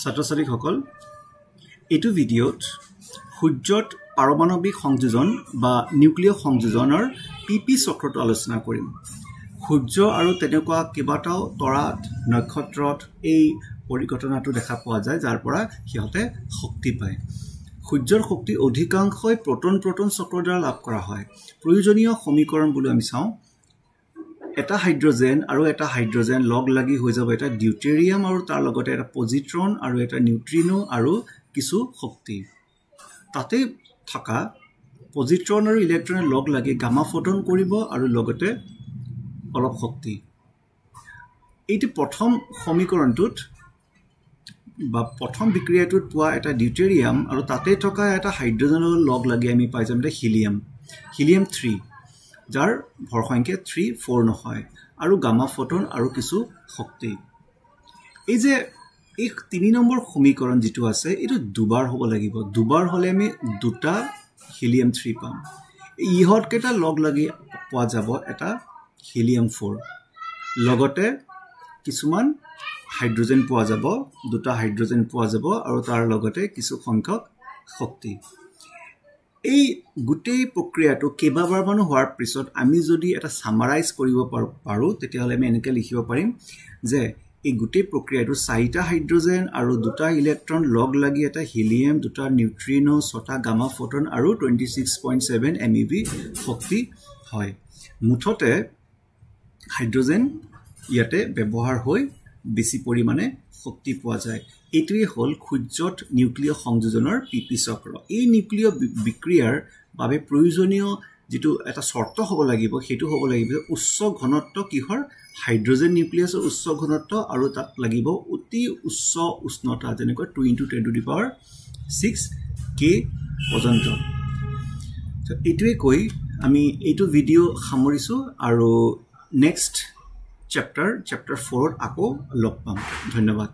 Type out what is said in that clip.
ছাত্ৰ ছাত্ৰীসকল, এইটো ভিডিঅ'ত সূৰ্যত পাৰমাণৱিক সংযোজন বা নিউক্লিয় সংযোজনৰ পি পি চক্ৰটো আলোচনা কৰিম। সূৰ্য আৰু তেনেকুৱা কেইবাটাও তৰাত, নক্ষত্ৰত এই পৰিঘটনাটো দেখা পোৱা যায়, যাৰ পৰা সিহঁতে শক্তি পায়। সূৰ্যৰ শক্তি অধিকাংশই প্ৰটন প্ৰটন চক্ৰৰ দ্বাৰা লাভ কৰা হয়। প্ৰয়োজনীয় সমীকৰণ বুলি আমি চাওঁ, এটা হাইড্ৰজেন আৰু এটা হাইড্ৰজেন লগ লাগি হৈ যাব এটা ডিউটেৰিয়াম আৰু তাৰ লগতে এটা পজিট্ৰন আৰু এটা নিউট্ৰিনো আৰু কিছু শক্তি। তাতে থকা পজিট্ৰন আৰু ইলেক্ট্ৰনে লগ লাগি গামা ফটন কৰিব আৰু লগতে অলপ শক্তি। এইটো প্ৰথম সমীকৰণটোত বা প্ৰথম বিক্ৰিয়াটোত পোৱা এটা ডিউটেৰিয়াম আৰু তাতে থকা এটা হাইড্ৰজেনৰ লগ লাগি আমি পাই যাম এটা হিলিয়াম, হিলিয়াম 3, যাৰ ভৰ সংখ্যা 3, 4 নহয়, আৰু গামা ফটন আৰু কিছু শক্তি। এই যে এই 3 নম্বৰ সমীকৰণ যিটো আছে, এইটো দুবাৰ হ'ব লাগিব। দুবাৰ হ'লে আমি দুটা হিলিয়াম 3 পাম। ইহঁতকেইটা লগ লাগি পোৱা যাব এটা হিলিয়াম 4, লগতে কিছুমান হাইড্ৰজেন পোৱা যাব, দুটা হাইড্ৰজেন পোৱা যাব আৰু তাৰ লগতে কিছু সংখ্যক শক্তি। এই গোটেই প্ৰক্ৰিয়াটো কেইবাবাৰমানো হোৱাৰ পিছত আমি যদি এটা ছামাৰাইজ কৰিব পাৰোঁ, তেতিয়াহ'লে আমি এনেকৈ লিখিব পাৰিম যে এই গোটেই প্ৰক্ৰিয়াটো 4টা হাইড্ৰজেন আৰু 2টা ইলেক্ট্ৰন লগ লাগি এটা হিলিয়াম, 2টা নিউট্ৰিনো, 6টা গামা ফটন আৰু 26.7 MeV শক্তি হয়। মুঠতে হাইড্ৰজেন ইয়াতে ব্যৱহাৰ হৈ বেছি পৰিমাণে শক্তি পোৱা যায়। এইটোৱেই হ'ল সূৰ্যত নিউক্লিয় সংযোজনৰ পি পি চক্ৰ। এই নিউক্লিয় বিক্ৰিয়াৰ বাবে প্ৰয়োজনীয় যিটো এটা চৰ্ত হ'ব লাগিব, সেইটো হ'ব লাগিব উচ্চ ঘনত্ব কিহৰ, হাইড্ৰজেন নিউক্লিয়াছৰ উচ্চ ঘনত্ব আৰু তাত লাগিব অতি উচ্চ উষ্ণতা, যেনেকৈ 2 × 10⁶ K পৰ্যন্ত। এইটোৱে কৈ আমি এইটো ভিডিঅ' সামৰিছোঁ আৰু নেক্সট চেপ্টাৰ 4ত আকৌ লগ পাম। ধন্যবাদ।